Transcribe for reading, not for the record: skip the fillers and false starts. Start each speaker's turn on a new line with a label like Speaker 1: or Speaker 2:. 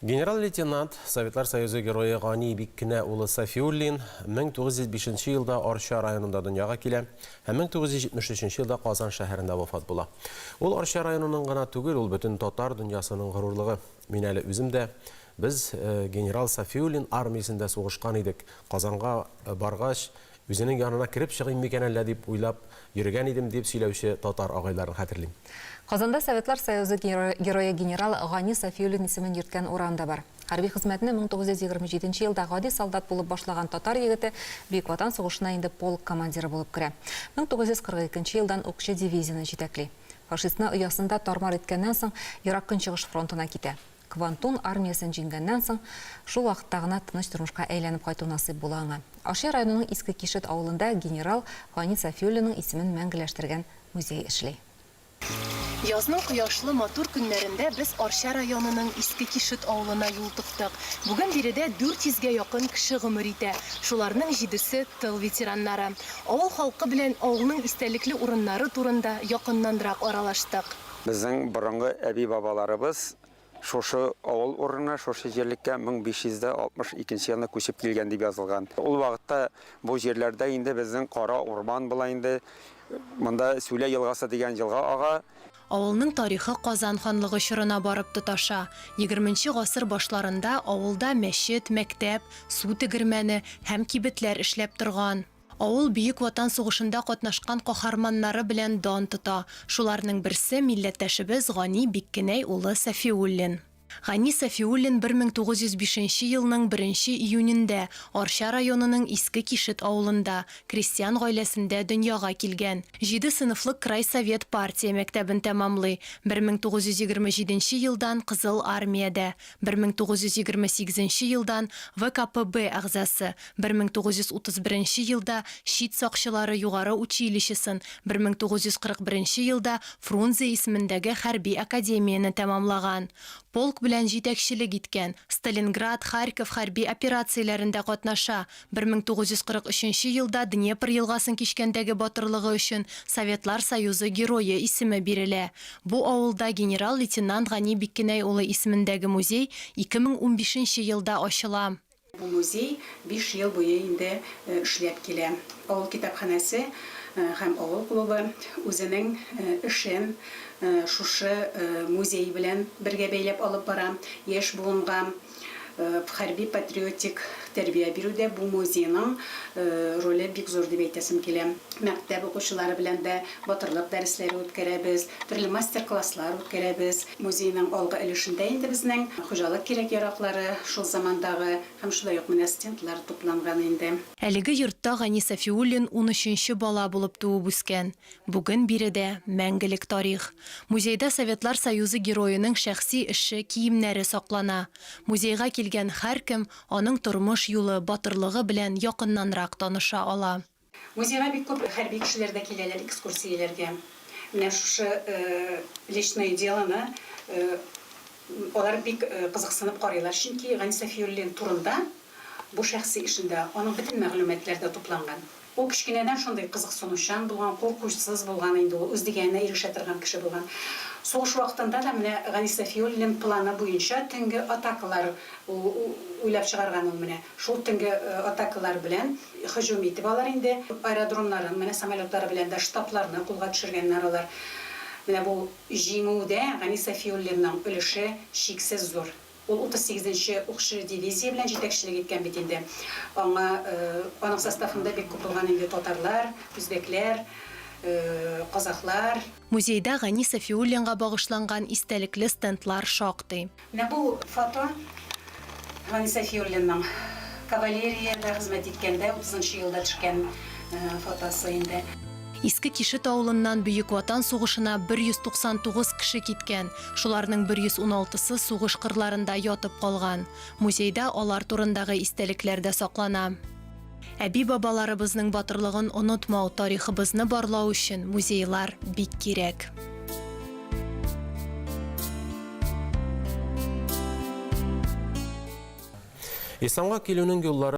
Speaker 1: Генерал-лейтенант, Советлар Союзы Герое Гани Биккенә улы Сафиуллин 1905 елда Арча районында дөньяга килә һәм 1973 елда Казан шәһәрендә вафат була. Ул Арча районының гына түгел, ул бөтен татар дөньясының горурлыгы. Мин әле үзем дә, без генерал Сафиуллин армиясендә сугышкан идек, Казанга баргач, үзенең янына кереп чыгыйм микән әллә дип уйлап йөргән идем, дип сөйләүче татар агайларын хәтерлим.
Speaker 2: Казанда Советлар Союзы Герое генерал Гани Сафиуллин исемен йөрткән урам да бар. Хәрби хезмәтне 1927 елда гади солдат булып башлаган татар егете Бөек Ватан сугышына инде полк командиры булып керә. 1942 елдан укчы дивизияне җитәкли. Фашистны оясында тар-мар иткәннән соң, Ерак Көнчыгыш фронтына китә. Квантун армиясен җиңгәннән соң, шул вакытта гына тыныч тормышка әйләнеп кайту насыйп була аңа. Арча районының Иске Кишет авылында генерал Гани Сафиуллинның исемен мәңгеләштергән музей эшли.
Speaker 3: Язның кояшлы матур көннәрендә без Арча районының Иске Кишет авылына юл тоттык. Бүген биредә 400 гә якын кеше гомер итә. Шуларның җидесе, тыл ветераннары. Авыл халкы белән авылның истәлекле урыннары турында якыннанрак аралаштык.
Speaker 4: Безнең борынгы әби-бабаларыбыз шушы авыл урынына, шушы җирлеккә 1562 нче елны күчеп килгән дип язылган. Ул вакытта бу җирләрдә инде безнең кара урман була инде. Монда Сүлә елгасы дигән елга ага.
Speaker 3: Авылның тарихы Казан ханлыгы чорына барып тоташа. Егерменче гасыр башларында авылда мәчет, мәктәп, су тегермәне һәм кибетләр эшләп торган. Авыл Бөек Ватан сугышында катнашкан каһарманнары белән дан тота. Шуларның берсе, милләттәшебез Гани Биккенәй улы Сафиуллин. Гани Сафиуллин 1905 нче елның беренче июнендә Арча районының Иске Кишет авылында, крестьян гаиләсендә дөньяга килгән. Җиде сыйныфлы край совет партия мәктәбен тәмамлый. 1927 нче елдан Кызыл Армиядә, 1928 нче елдан ВКПб әгъзасы, 1931 нче елда Чит сакчылары югары училищесын, 1941 нче елда Фрунзе исемендәге хәрби академияне тәмамлаган. Полк белән җитәкчелек иткән, Сталинград, Харьков хәрби операцияләрендә катнаша, 1943 нче елда Днепр елгасын кичкәндәге батырлыгы өчен Советлар Союзы Герое исеме бирелә. Бу авылда генерал-лейтенант Гани Биккенәй улы исемендәге музей 2015 нче елда ачыла.
Speaker 5: Бу музей биш ел буе инде эшләп килә. Авыл китапханәсе һәм авыл клубы үзенең эшен шушы музей белән бергә бәйләп алып бара. Яшь буынга хәрби-патриотик тәрбия бирүдә бу музейның роле бик зур дип әйтәсем килә. Мәктәп укучылары белән дә батырлык дәресләре үткәрәбез, төрле мастер-класслар үткәрәбез. Музейның алгы өлешендә инде безнең хуҗалык кирәк-яраклары, шул замандагы һәм шулай ук менә стендлар тупланган инде.
Speaker 3: Әлеге йортта Гани Сафиуллин унөченче бала булып туып үскән. Бүген биредә, мәңгелек тарих. Музейда Советлар Союзы Героеның шәхси эше, киемнәре саклана. Музейга килгән һәркем аның тормыш юлы, батырлыгы белән якыннанрак таныша ала.
Speaker 5: Музейга бик күп хәрби кешеләр дә киләләр экскурсияләргә. Менә шушы личное делоны алар бик кызыксынып карыйлар, чөнки Гани Сафиуллин турында бу шәхси эшендә аның бөтен мәгълүматлар да тупланган. Ул кечкенәдән шундый кызыксынучан булган, куркусыз булган инде ул, үз дигәненә ирешә торган кеше булган. Сугыш вакытында да менә Гани Сафиуллин планы буенча төнге атакалар уйлап чыгарган ул менә. Шул төнге атакалар белән һөҗүм итеп алар инде аэродромнарын, менә самолетлары белән дә штабларны кулга төшергәннәр алар. Менә бу җиңүдә Гани Сафиуллинның өлеше чиксез зур. Ул 38 нче укчы дивизия белән җитәкчелек иткән бит инде. Аңа, аның составында бик күп булган инде татарлар, үзбәкләр, казахлар.
Speaker 3: Музейда Гани Сафиуллинга багышланган истәлекле стендлар шактый.
Speaker 5: Менә бу фото Гани Сафиуллинның кавалериядә хезмәт иткәндә, утызынчы елда төшкән фотосы инде.
Speaker 3: Иске Кишет авылыннан Бөек Ватан сугышына 199 кеше киткән, шуларның 116-сы сугыш кырларында ятып калган. Музейда алар турындагы истәлекләр дә саклана. Әби-бабаларыбызның батырлыгын онытмау, тарихыбызны барлау өчен музейлар бик кирәк.
Speaker 1: Исламга килүнең юллары.